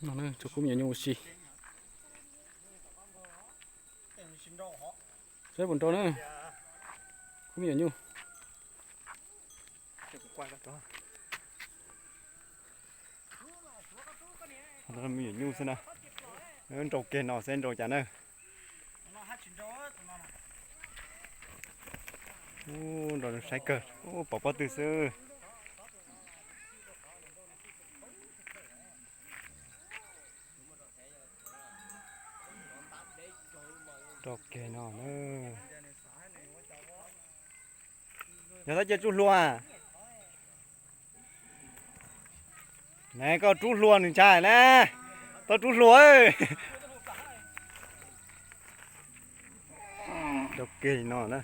No, tso kub me nyuam nyuj ua si. Saib puas nrau na. Kub me nyuam nyuj. Me nyuam nyuj xwb na. Nrau kiag no xwb nrau cas na. Ub, nrau saib kawg, ub, pom pob tw xwb. Rau kiag no na. Yog tab cia rub hlua. Ne koj rub hlua nws ntshai na. Tau rub hlua. Rau kiag no na.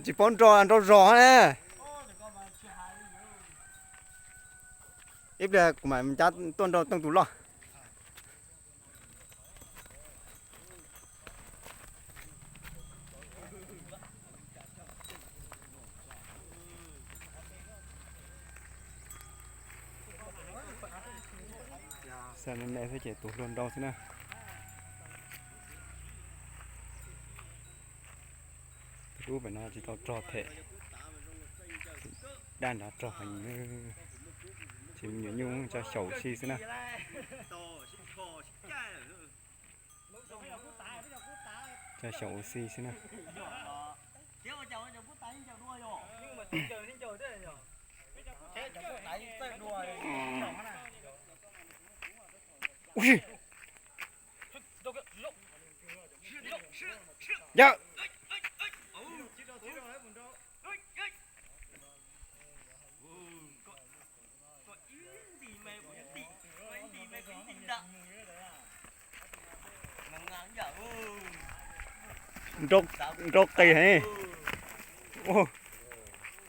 Tsis paub nrau nrau zog na. Ib pliag kuv mam cab tuaj nrau tooj tus loj. Xa me me xwb ces tus hlua nrau xwb na. Tus dub pem no tsis tau rog them, daj nrad rog heev. Ces me nyuam nyuj tso xyaum ua si xwb na. Tso xyaum ua si xwb na. Ua si. Yawm. Nrau qis heev.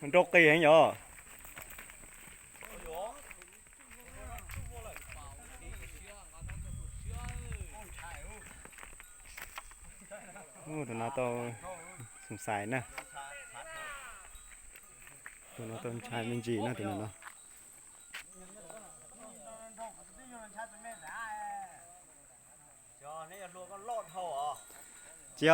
Nrau qis heev yom. Tus no tau xoo xais na. Tus no tau ntshai me ntsis no tus no no. Tsis,